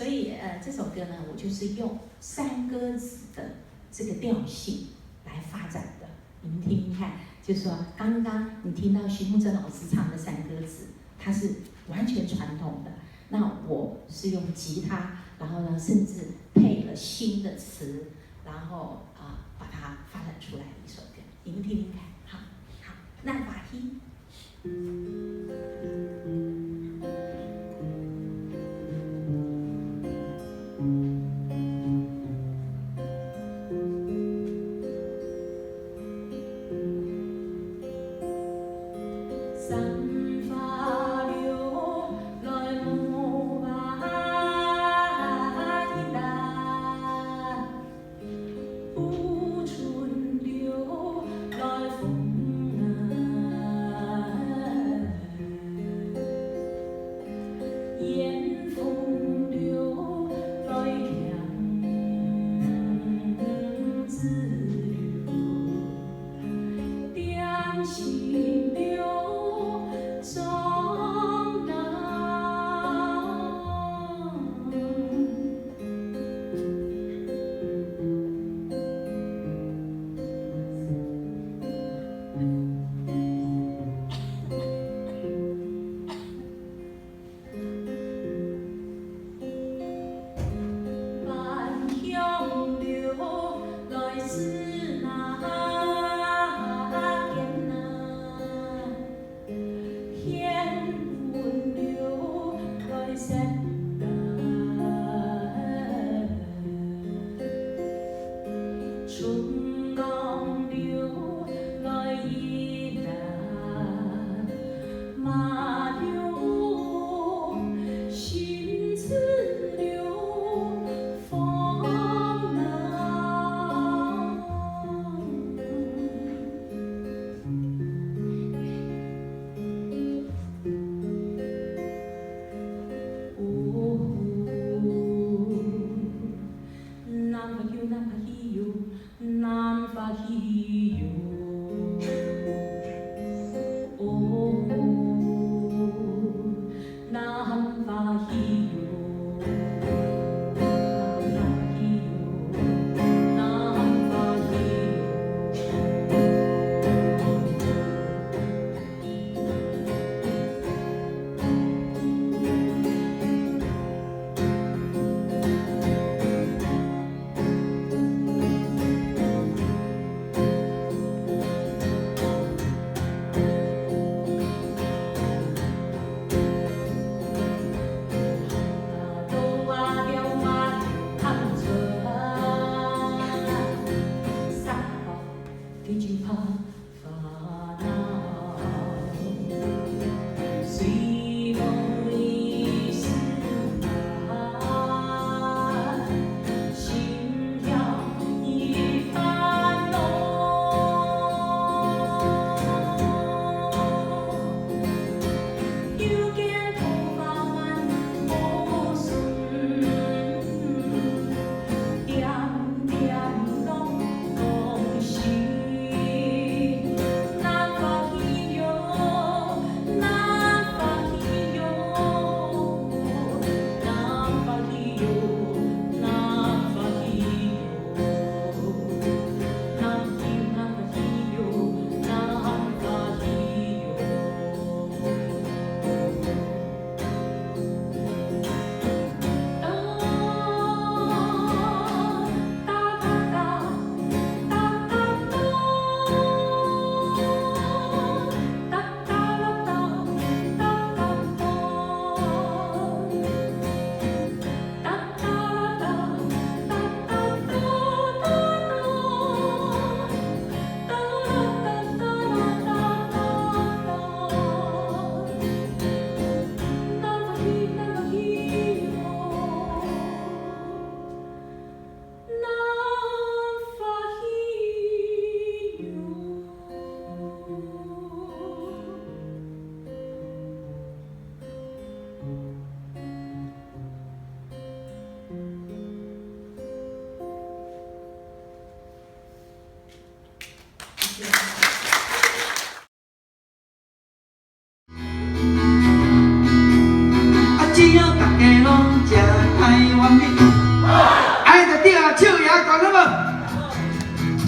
所以這首歌呢，我就是用山歌子的這個調性來發展的。你們聽聽看，就是說剛剛你聽到徐慕貞老師唱的山歌子，它是完全傳統的。那我是用吉他，然後呢，甚至配了新的詞，然後啊，把它發展出來的一首歌，你們聽聽看。好，好，咱歡喜。三花流來無巴達，有春流來風啊，燕風流來強子流，點心流中南。萬鄉流來自那間啊，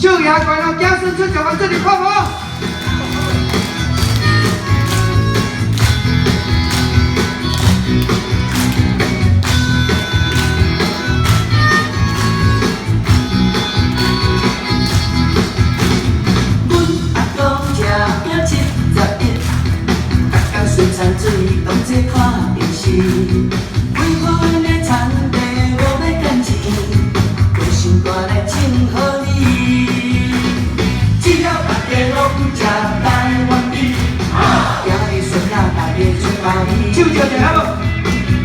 手举悬哦，子孙出状元，做阵看无？阮阿公吃饼71，逐工随田水当作看电视，规份的田地无欲趁钱，规心肝来唱予你。只要大家拢食台湾米，今日孙仔大家出头天。手举起来好无？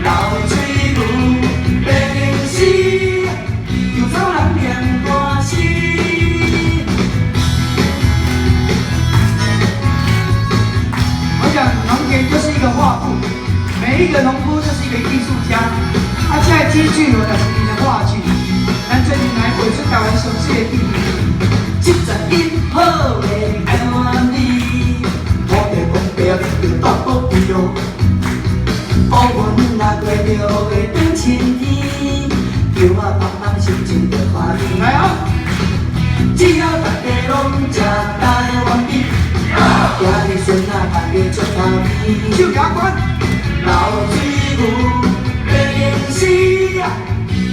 流水牛，白灵丝，稻草人念歌诗。我想农田就是一个画布，每一个农夫就是一个艺术家。啊，这个机具哦，就是𪜶的画具，咱做阵来画出台湾上水的记忆。71好的台湾味，土地公伯啊，你着大宝贝哦。乌云啊，过着会转晴天，桥仔放放心情就欢喜。来啊！只要大家拢食台湾米，今日孙仔大家出头天。手举悬。流水牛，白灵丝啊，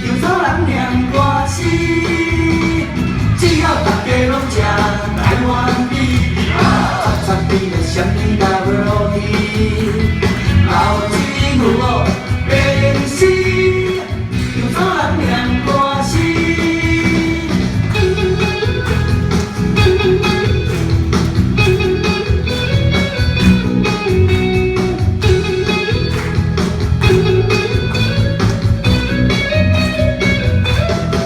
稻草人念歌诗。只要大家拢食台湾米，擦擦比来啥物都无去。流水牛哦，白灵丝，稻草人念歌诗。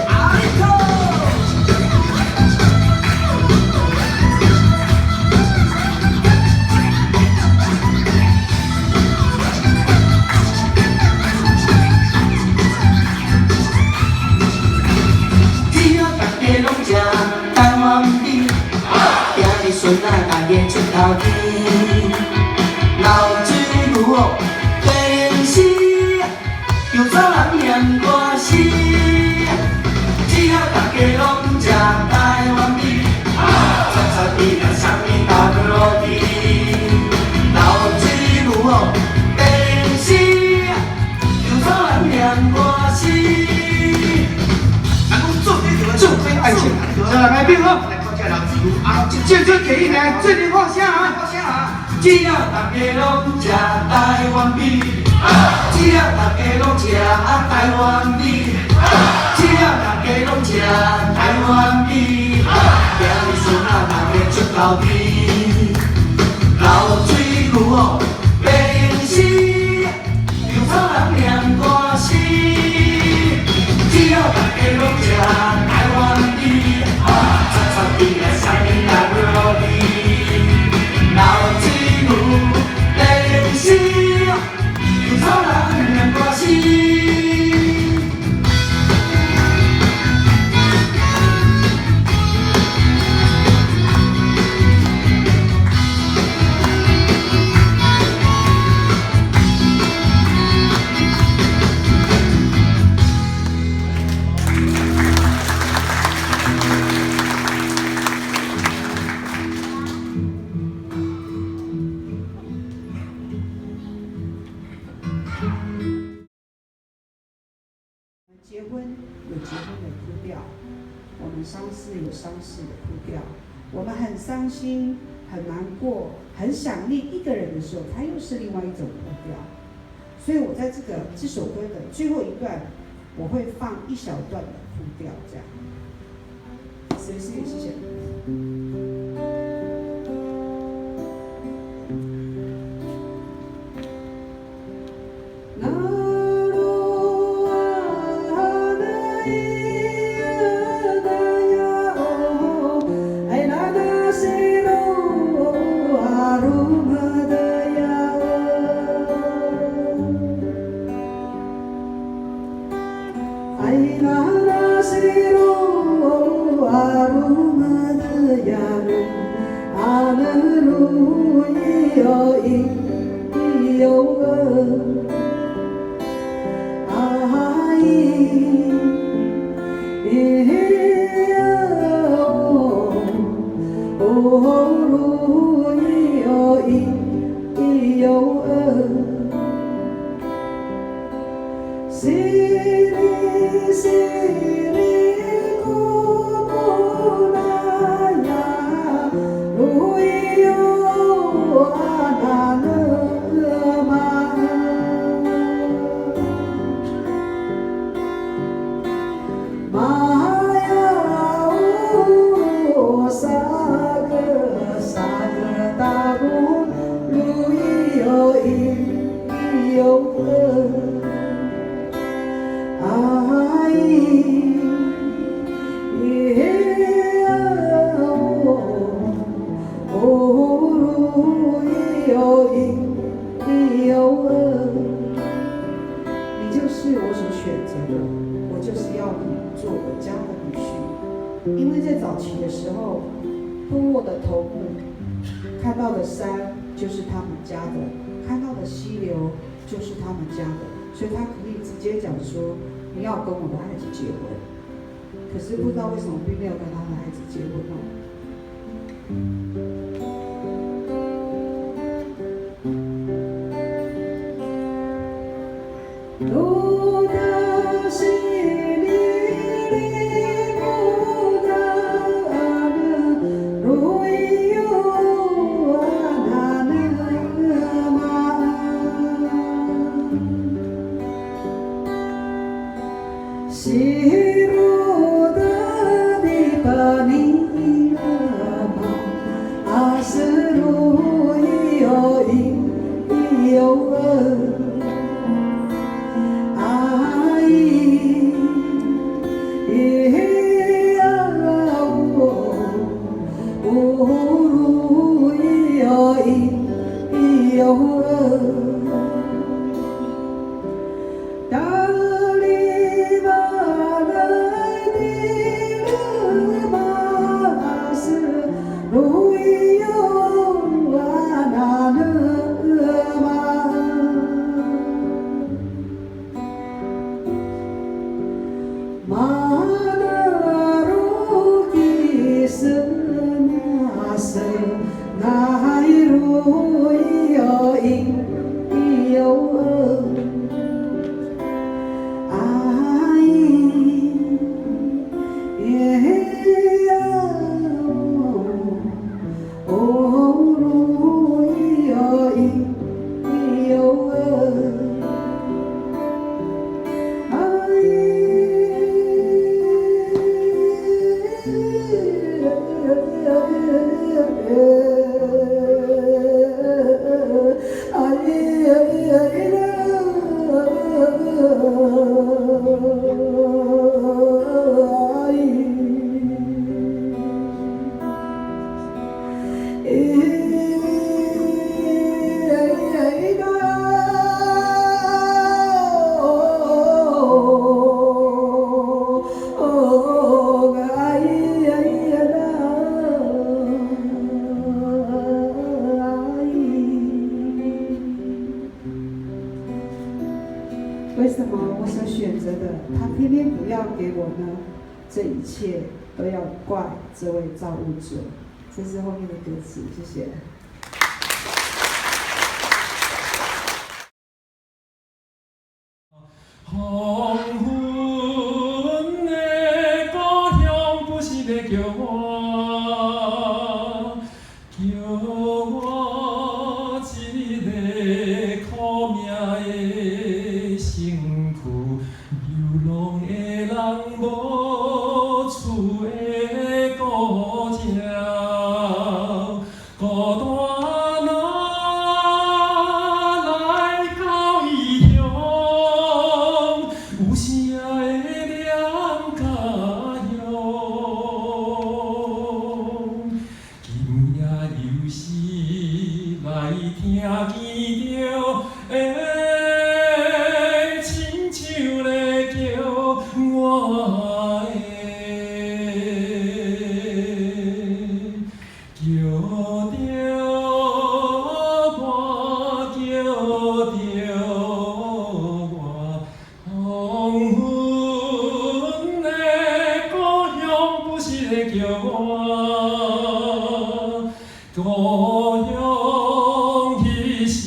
阿里头。只要大家拢食台湾米，今日孙仔大家出头天。流水牛哦，白灵丝，稻草人念歌诗。只要大家拢食台湾米，擦擦比来啥物都无去。流水牛哦，白灵丝，稻草人念歌诗。人讲做伙就做伙爱情，再来来变好。这这给你来，做阵看声啊！只要大家拢食台湾米，只要大家拢食台湾米，只要大家拢食台湾米，今日孙仔大家出头天。流水牛哦，白灵丝，稻草人念歌诗。只要大家拢食台湾米，擦擦比来啥物都无去。流水牛，白灵丝，稻草人念歌诗。结婚有结婚的哭调，我们丧事有丧事的哭调，我们很伤心、很难过、很想念一个人的时候，它又是另外一种哭调。所以我在这首歌的最后一段，我会放一小段的哭调，这样。谁是？谢谢。喲西里西里古布那呀，鲁伊哟阿那勒玛。玛呀乌萨格萨格达布鲁伊哟伊哟阿伊耶哦鲁伊哟伊哟，你就是我所选择的，我就是要你做我家的女婿。因为在早期的时候，部落的头目看到的山就是他们家的，看到的溪流就是他们家的，所以他可以直接讲说，你要跟我的孩子结婚。可是不知道为什么并没有跟他的孩子结婚哦。鲁达西里里布达阿那鲁伊哟阿那那玛。西鲁达的巴尼拉玛，阿斯鲁伊哟伊哟阿伊耶啊乌鲁伊哟伊哟。达里巴来的勒玛斯鲁伊哟阿那勒玛。玛那鲁基斯那斯那伊鲁伊哟伊哟阿伊耶呀哦鲁伊哟伊哟阿伊。为什么我所选择的，他偏偏不要给我呢？这一切都要怪这位造物者。这是后面的歌词，谢谢。黄昏的故乡不是咧叫我，叫我一个苦命的身躯，流浪的人无厝的孤鸟，孤单哪来到异乡，有啥会念家乡？今夜又是来听见著，亲像咧叫我的，叫著我，叫著我，黄昏的故乡不是咧叫我，故乡彼时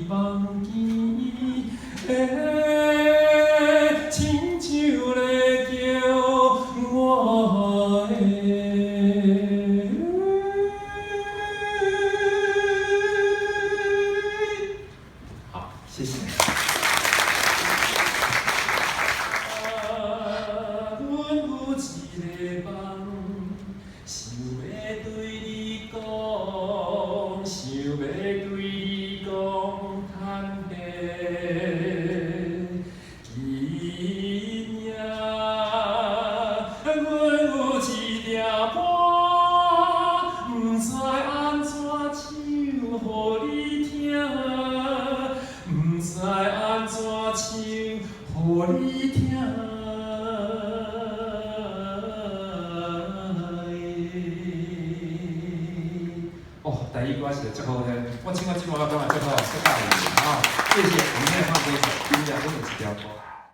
房間，親像咧叫我的。好，謝謝。阮有一个夢，想欲對你講，想欲對你講坦白。今夜，阮有一條歌，毋知按怎唱予你聽，毋知按怎唱予你聽。哦，台語歌是足好聽，我唱到這滿我感覺足好，足喜歡。好，謝謝。我們現在放這一首《今夜阮有一條歌》。